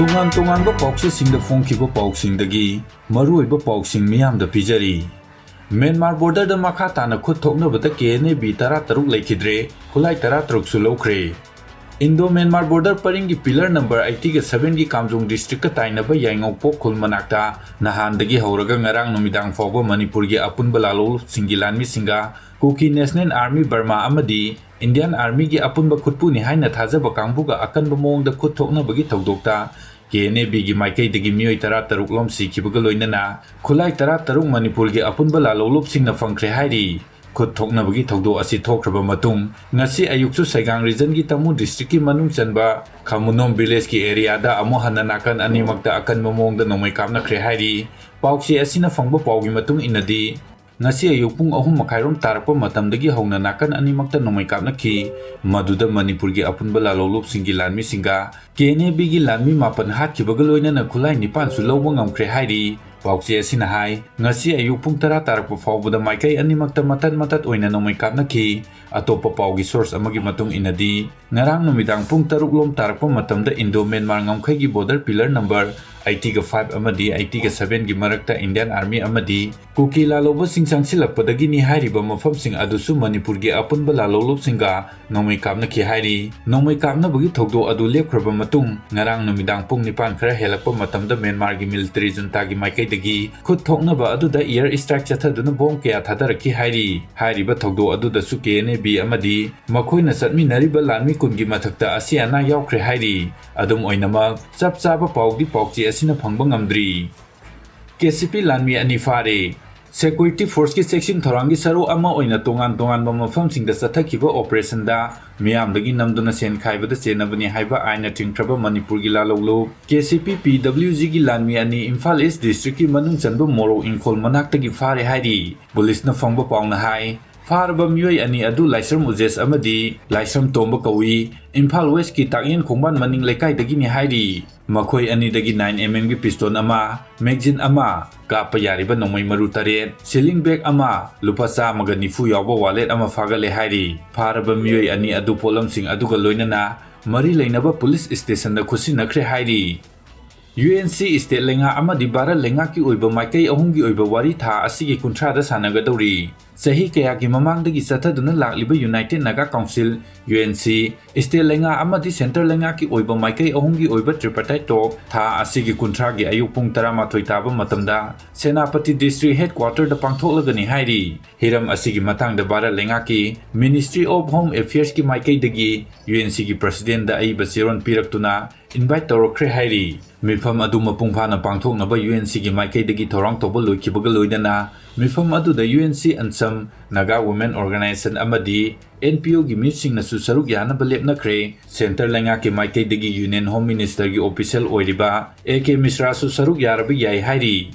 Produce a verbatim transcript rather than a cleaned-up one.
ꯇꯣꯉꯥꯟ ꯇꯣꯉꯥꯟꯕ ꯄꯥꯎꯆꯦꯁꯤꯡꯗ ꯐꯣꯡꯈꯤꯕ ꯄꯥꯎꯁꯤꯡꯗꯒꯤ ꯃꯔꯨꯑꯣꯏꯕ ꯄꯥꯎꯁꯤꯡ ꯃꯤꯌꯥꯝꯗ ꯄꯤꯖꯔꯤ꯫ ꯃ꯭ꯌꯥꯟꯃꯥꯔ ꯕꯣꯔꯗꯔꯗ ꯃꯈꯥ ꯇꯥꯅ ꯈꯨꯠ ꯊꯣꯛꯅꯕꯗ ꯀꯦ ꯑꯦꯟ ꯑꯦ ꯕꯤ ꯇꯔꯥꯇꯔꯨꯛ ꯂꯩꯈꯤꯗ꯭ꯔꯦ, ꯈꯨꯠꯂꯥꯏ ꯇꯔꯥꯇꯔꯨꯛꯁꯨ ꯂꯧꯈ꯭ꯔꯦ꯫ ꯏꯟꯗꯣ ꯃ꯭ꯌꯥꯟꯃꯥꯔ ꯕꯣꯔꯗꯔ ꯄꯔꯤꯡꯒꯤ ꯄꯤꯂꯔ ꯅꯝꯕꯔ ꯑꯩꯠꯇꯤꯒ ꯁꯚꯦꯟꯒꯤ ꯀꯥꯝꯖꯣꯡ ꯗꯤꯁꯇ꯭ꯔꯤꯛꯀ ꯇꯥꯏꯅꯕ ꯌꯥꯏꯉꯧꯄꯣꯛ ꯈꯨꯜ ꯃꯅꯥꯛꯇ ꯅꯍꯥꯟꯗꯒꯤ ꯍꯧꯔꯒ ꯉꯔꯥꯡ ꯅꯨꯃꯤꯗꯥꯡ ꯐꯥꯎꯕ ꯃꯅꯤꯄꯨꯔꯒꯤ ꯑꯄꯨꯟꯕ ꯂꯥꯂꯣꯡꯂꯨꯞꯁꯤꯡꯒꯤ ꯂꯥꯟꯃꯤꯁꯤꯡꯒ ꯀꯨꯀꯤ ꯅꯦꯁꯅꯦꯜ ꯑꯥꯔꯃꯤ ꯕꯔꯃꯥ ꯑꯃꯗꯤ ꯏꯟꯗꯤꯌꯥꯟ ꯑꯥꯔꯃꯤꯒꯤ ꯑꯄꯨꯟꯕ ꯈꯨꯠꯄꯨꯅꯤ ꯍꯥꯏꯅ ꯊꯥꯖꯕ ꯀꯥꯡꯕꯨꯒ ꯑꯀꯟꯕ ꯃꯑꯣꯡꯗ ꯈꯨꯠ ꯊꯣꯛꯅꯕꯒꯤ ꯊꯧꯗꯣꯛꯇ ꯀꯦ ꯑꯦꯟ ꯑꯦ ꯕꯤꯒꯤ ꯃꯥꯏꯀꯩꯗꯒꯤ ꯃꯤꯑꯣꯏ ꯇꯔꯥꯇꯔꯨꯛ ꯂꯣꯝ ꯁꯤꯈꯤꯕꯒ ꯂꯣꯏꯅꯅ ꯈꯨꯠꯂꯥꯏ ꯇꯔꯥꯇꯔꯨꯛ ꯃꯅꯤꯄꯨꯔꯒꯤ ꯑꯄꯨꯟꯕ ꯂꯥꯂꯣꯡꯂꯨꯞꯁꯤꯡꯅ ꯐꯪꯈ꯭ꯔꯦ ꯍꯥꯏꯔꯤ꯫ ꯈꯨꯠ ꯊꯣꯛꯅꯕꯒꯤ ꯊꯧꯗꯣꯛ ꯑꯁꯤ ꯊꯣꯛꯈ꯭ꯔꯕ ꯃꯇꯨꯡ ꯉꯁꯤ ꯑꯌꯨꯛꯁꯨ ꯁꯩꯒꯥꯡ ꯔꯤꯖꯟꯒꯤ ꯇꯥꯃꯨ ꯗꯤꯁꯇ꯭ꯔꯤꯛꯀꯤ ꯃꯅꯨꯡ ꯆꯟꯕ ꯈꯥꯃꯨꯅꯣꯝ ꯚꯤꯂꯦꯖꯀꯤ ꯑꯦꯔꯤꯌꯥꯗ ꯑꯃꯨꯛ ꯍꯟꯅ ꯅꯥꯀꯟ ꯑꯅꯤꯃꯛꯇ ꯑꯀꯟꯕ ꯃꯑꯣꯡꯗ ꯅꯣꯡꯃꯩ ꯀꯥꯞꯅꯈ꯭ꯔꯦ ꯍꯥꯏꯔꯤ꯫ ꯄꯥꯎꯆꯦ ꯑꯁꯤꯅ ꯐꯪꯕ ꯄꯥꯎꯒꯤ ꯃꯇꯨꯡ ꯏꯟꯅꯗꯤ, ꯉꯁꯤ ꯑꯌꯨꯛ ꯄꯨꯡ ꯑꯍꯨꯝ ꯃꯈꯥꯏꯔꯣꯝ ꯇꯥꯔꯛꯄ ꯃꯇꯝꯗꯒꯤ ꯍꯧꯅ ꯅꯥꯀꯟ ꯑꯅꯤꯃꯛꯇ ꯅꯣꯡꯃꯩ ꯀꯥꯞꯅꯈꯤ꯫ ꯃꯗꯨꯗ ꯃꯅꯤꯄꯨꯔꯒꯤ ꯑꯄꯨꯟꯕ ꯂꯥꯂꯣꯡꯂꯨꯞꯁꯤꯡꯒꯤ ꯂꯥꯟꯃꯤꯁꯤꯡꯒ ꯀꯦ ꯑꯦꯟ ꯑꯦ ꯕꯤꯒꯤ ꯂꯥꯟꯃꯤ ꯃꯥꯄꯟ ꯍꯥꯠꯈꯤꯕꯒ ꯂꯣꯏꯅꯅ ꯈꯨꯠꯂꯥꯏ ꯅꯤꯄꯥꯟꯁꯨ ꯂꯧꯕ ꯉꯝꯈ꯭ꯔꯦ ꯍꯥꯏꯔꯤ꯫ ꯄꯥꯎꯆꯦ ꯑꯁꯤꯅ ꯍꯥꯏ, ꯉꯁꯤ ꯑꯌꯨꯛ ꯄꯨꯡ ꯇꯔꯥ ꯇꯥꯔꯛꯄ ꯐꯥꯎꯕꯗ ꯃꯥꯏꯀꯩ ꯑꯅꯤꯃꯛꯇ ꯃꯇꯠ ꯃꯇꯠ ꯑꯣꯏꯅ ꯅꯣꯡꯃꯩ ꯀꯥꯞꯅꯈꯤ꯫ ꯑꯇꯣꯞꯄ ꯄꯥꯎꯒꯤ ꯁꯣꯔꯁ ꯑꯃꯒꯤ ꯃꯇꯨꯡ ꯏꯟꯅꯗꯤ, ꯉꯔꯥꯡ ꯅꯨꯃꯤꯗꯥꯡ ꯄꯨꯡ ꯇꯔꯨꯛ ꯂꯣꯝ ꯇꯥꯔꯛꯄ ꯃꯇꯝꯗ ꯏꯟꯗꯣ ꯃ꯭ꯌꯥꯟꯃꯥꯔ ꯉꯝꯈꯩꯒꯤ ꯕꯣꯔꯗꯔ ꯄꯤꯂꯔ ꯅꯝꯕꯔ ꯑꯩꯠꯇꯤꯒ ꯐꯥꯏꯚ ꯑꯃꯗꯤ ꯑꯩꯠꯇꯤꯒ ꯁꯚꯦꯟꯒꯤ ꯃꯔꯛꯇ ꯏꯟꯗꯤꯌꯥꯟ ꯑꯥꯔꯃꯤ ꯑꯃꯗꯤ ꯀꯨꯀꯤ ꯂꯥꯂꯣꯡꯕꯁꯤꯡ ꯆꯪꯁꯤꯜꯂꯛꯄꯗꯒꯤꯅꯤ ꯍꯥꯏꯔꯤꯕ ꯃꯐꯝꯁꯤꯡ ꯑꯗꯨꯁꯨ ꯃꯅꯤꯄꯨꯔꯒꯤ ꯑꯄꯨꯟꯕ ꯂꯥꯂꯣꯡꯂꯨꯞꯁꯤꯡꯒ ꯅꯣꯡꯃꯩ ꯀꯥꯞꯅꯈꯤ ꯍꯥꯏꯔꯤ꯫ ꯅꯣꯡꯃꯩ ꯀꯥꯞꯅꯕꯒꯤ ꯊꯧꯗꯣꯛ ꯑꯗꯨ ꯂꯦꯞꯈ꯭ꯔꯕ ꯃꯇꯨꯡ ꯉꯔꯥꯡ ꯅꯨꯃꯤꯗꯥꯡ ꯄꯨꯡ ꯅꯤꯄꯥꯟ ꯈꯔ ꯍꯦꯜꯂꯛꯄ ꯃꯇꯝꯗ ꯃ꯭ꯌꯥꯟꯃꯥꯔꯒꯤ ꯃꯤꯂꯤꯇꯔꯤ ꯖꯨꯟꯇꯥꯒꯤ ꯃꯥꯏꯀꯩꯗꯒꯤ ꯈꯨꯠ ꯊꯣꯛꯅꯕ ꯑꯗꯨꯗ ꯏꯌꯔ ꯏꯁꯇ꯭ꯔꯥꯏꯛ ꯆꯠꯊꯗꯨꯅ ꯕꯣꯝ ꯀꯌꯥ ꯊꯥꯗꯔꯛꯈꯤ ꯍꯥꯏꯔꯤ꯫ ꯍꯥꯏꯔꯤꯕ ꯊꯧꯗꯣꯛ ꯑꯗꯨꯗꯁꯨ ꯀꯦ ꯑꯦꯟ ꯑꯦ ꯕꯤ ꯑꯃꯗꯤ ꯃꯈꯣꯏꯅ ꯆꯠꯃꯤꯟꯅꯔꯤꯕ ꯂꯥꯟꯃꯤ ꯀꯨꯟꯒꯤ ꯃꯊꯛꯇ ꯑꯁꯤ ꯑꯅꯥ ꯌꯥꯎꯈ꯭ꯔꯦ ꯍꯥꯏꯔꯤ꯫ ꯑꯗꯨꯝ ꯑꯣꯏꯅꯃꯛ, ꯆꯞ ꯆꯥꯕ ꯄꯥꯎꯗꯤ ꯄꯥꯎꯆꯦ ꯑꯁꯤꯅ ꯐꯪꯕ ꯉꯝꯗ꯭ꯔꯤ꯫ ꯀꯦ ꯁꯤ ꯄꯤ ꯂꯥꯟꯃꯤ ꯑꯅꯤ ꯐꯥꯔꯦ꯫ ꯁꯦꯀ꯭ꯌꯨꯔꯤꯇꯤ ꯐꯣꯔꯁꯀꯤ ꯆꯦꯛꯁꯤꯟ ꯊꯧꯔꯥꯡꯒꯤ ꯁꯔꯨꯛ ꯑꯃ ꯑꯣꯏꯅ ꯇꯣꯉꯥꯟ ꯇꯣꯉꯥꯟꯕ ꯃꯐꯝꯁꯤꯡꯗ ꯆꯠꯊꯈꯤꯕ ꯑꯣꯄꯔꯦꯁꯟꯗ ꯃꯤꯌꯥꯝꯗꯒꯤ ꯅꯝꯗꯨꯅ ꯁꯦꯟ ꯈꯥꯏꯕꯗ ꯆꯦꯟꯅꯕꯅꯤ ꯍꯥꯏꯕ ꯑꯥꯏꯟꯅ ꯊꯤꯡꯈ꯭ꯔꯕ ꯃꯅꯤꯄꯨꯔꯒꯤ ꯂꯥꯂꯣꯡꯂꯨꯞ ꯀꯦ ꯁꯤ ꯄꯤ ꯄꯤ ꯗꯕ꯭ꯂꯤꯎ ꯖꯤꯒꯤ ꯂꯥꯟꯃꯤ ꯑꯅꯤ ꯏꯝꯐꯥꯜ ꯏꯁ ꯗꯤꯁꯇ꯭ꯔꯤꯛꯀꯤ ꯃꯅꯨꯡ ꯆꯟꯕ ꯃꯣꯔꯣꯛ ꯏꯪꯈꯣꯜ ꯃꯅꯥꯛꯇꯒꯤ ꯐꯥꯔꯦ ꯍꯥꯏꯔꯤ꯫ ꯄꯨꯂꯤꯁꯅ ꯐꯪꯕ ꯄꯥꯎꯅ ꯍꯥꯏ, ꯐꯥꯔꯕ ꯃꯤꯑꯣꯏ ꯑꯅꯤ ꯑꯗꯨ ꯂꯥꯏꯁ꯭ꯔꯝ ꯎꯖꯦꯁ ꯑꯃꯗꯤ ꯂꯥꯏꯁ꯭ꯔꯝ ꯇꯣꯝꯕ ꯀꯧꯏ꯫ ꯏꯝꯐꯥꯜ ꯋꯦꯁꯀꯤ ꯇꯥꯛꯌꯦꯟ ꯈꯣꯡꯕꯥꯟ ꯃꯅꯤꯡ ꯂꯩꯀꯥꯏꯗꯒꯤꯅꯤ ꯍꯥꯏꯔꯤ꯫ ꯃꯈꯣꯏ ꯑꯅꯤꯗꯒꯤ ꯅꯥꯏꯟ ꯑꯦꯝ ꯑꯦꯝꯒꯤ ꯄꯤꯁꯇꯣꯟ ꯑꯃ, ꯃꯦꯒꯖꯤꯟ ꯑꯃ, ꯀꯥꯞꯄ ꯌꯥꯔꯤꯕ ꯅꯣꯡꯃꯩ ꯃꯔꯨ ꯇꯔꯦꯠ, ꯁꯤꯂꯤꯡ ꯕꯦꯒ ꯑꯃ, ꯂꯨꯄꯥ ꯆꯥꯝꯃꯒ ꯅꯤꯐꯨ ꯌꯥꯎꯕ ꯋꯥꯂꯦꯠ ꯑꯃ ꯐꯥꯒꯠꯂꯦ ꯍꯥꯏꯔꯤ꯫ ꯐꯥꯔꯕ ꯃꯤꯑꯣꯏ ꯑꯅꯤ ꯑꯗꯨ ꯄꯣꯠꯂꯝꯁꯤꯡ ꯑꯗꯨꯒ ꯂꯣꯏꯅꯅ ꯃꯔꯤ ꯂꯩꯅꯕ ꯄꯨꯂꯤꯁ ꯁ꯭ꯇꯦꯁꯟꯗ ꯈꯨꯠꯁꯤꯟꯅꯈ꯭ꯔꯦ ꯍꯥꯏꯔꯤ꯫ ꯌꯨ ꯑꯦꯟ ꯁꯤ ꯁ꯭ꯇꯦꯠ ꯂꯩꯉꯥꯛ ꯑꯃꯗꯤ ꯚꯥꯔꯠ ꯂꯩꯉꯥꯛꯀꯤ ꯑꯣꯏꯕ ꯃꯥꯏꯀꯩ ꯑꯍꯨꯝꯒꯤ ꯑꯣꯏꯕ ꯋꯥꯔꯤ ꯊꯥ ꯑꯁꯤꯒꯤ ꯀꯨꯟꯊ꯭ꯔꯥꯗ ꯁꯥꯟꯅꯒꯗꯧꯔꯤ꯫ ꯆꯍꯤ ꯀꯌꯥꯒꯤ ꯃꯃꯥꯡꯗꯒꯤ ꯆꯠꯊꯗꯨꯅ ꯂꯥꯛꯂꯤꯕ united Naga council, U N C, state ꯂꯩꯉꯥꯛ ꯑꯃꯗꯤ ꯁꯦꯟꯇꯔ ꯂꯩꯉꯥꯛꯀꯤ ꯑꯣꯏꯕ ꯃꯥꯏꯀꯩ ꯑꯍꯨꯝꯒꯤ ꯑꯣꯏꯕ tripartite talk ꯊꯥ ꯑꯁꯤꯒꯤ ꯀꯨꯟꯊ꯭ꯔꯥꯒꯤ ꯑꯌꯨꯛ ꯄꯨꯡ ꯇꯔꯥꯃꯥꯊꯣꯏ ꯇꯥꯕ ꯃꯇꯝꯗ ꯁꯦꯅꯥꯄꯇꯤ district headquarterꯗ ꯄꯥꯡꯊꯣꯛꯂꯒꯅꯤ ꯍꯥꯏꯔꯤ꯫ ꯍꯤꯔꯝ ꯑꯁꯤꯒꯤ ꯃꯇꯥꯡꯗ ꯚꯥꯔꯠ ꯂꯩꯉꯥꯛꯀꯤ Ministry of Home Affairsꯀꯤ ꯃꯥꯏꯀꯩꯗꯒꯤ ꯌꯨ ꯑꯦꯟ ꯁꯤꯒꯤ presidentꯗ ꯑꯏꯕ ꯆꯦꯔꯣꯜ ꯄꯤꯔꯛꯇꯨꯅ invite ꯇꯧꯔꯛꯈ꯭ꯔꯦ ꯍꯥꯏꯔꯤ꯫ ꯃꯤꯐꯝ ꯑꯗꯨ ꯃꯄꯨꯡ ꯐꯥꯅ ꯄꯥꯡꯊꯣꯛꯅꯕ ꯌꯨ ꯑꯦꯟ ꯁꯤꯒꯤ ꯃꯥꯏꯀꯩꯗꯒꯤ ꯊꯧꯔꯥꯡ ꯇꯧꯕ ꯂꯣꯏꯈꯤꯕꯒ ꯂꯣꯏꯅꯅ ꯃꯤꯐꯝ ꯑꯗꯨꯗ ꯌꯨ ꯑꯦꯟ ꯁꯤ ꯑꯟꯁꯝ, Naga Women Organization ꯑꯃꯗꯤ ꯑꯦꯟ ꯄꯤ ꯑꯣꯒꯤ ꯃꯤꯁꯤꯡꯅꯁꯨ ꯁꯔꯨꯛ ꯌꯥꯅꯕ ꯂꯦꯞꯅꯈ꯭ꯔꯦ꯫ ꯁꯦꯟꯇꯔ ꯂꯩꯉꯥꯛꯀꯤ ꯃꯥꯏꯀꯩꯗꯒꯤ Union Home Ministerꯒꯤ official ꯑꯣꯏꯔꯤꯕ ꯑꯦ ꯀꯦ ꯃꯤꯁ꯭ꯔꯥꯁꯨ ꯁꯔꯨꯛ ꯌꯥꯔꯕ ꯌꯥꯏ ꯍꯥꯏꯔꯤ꯫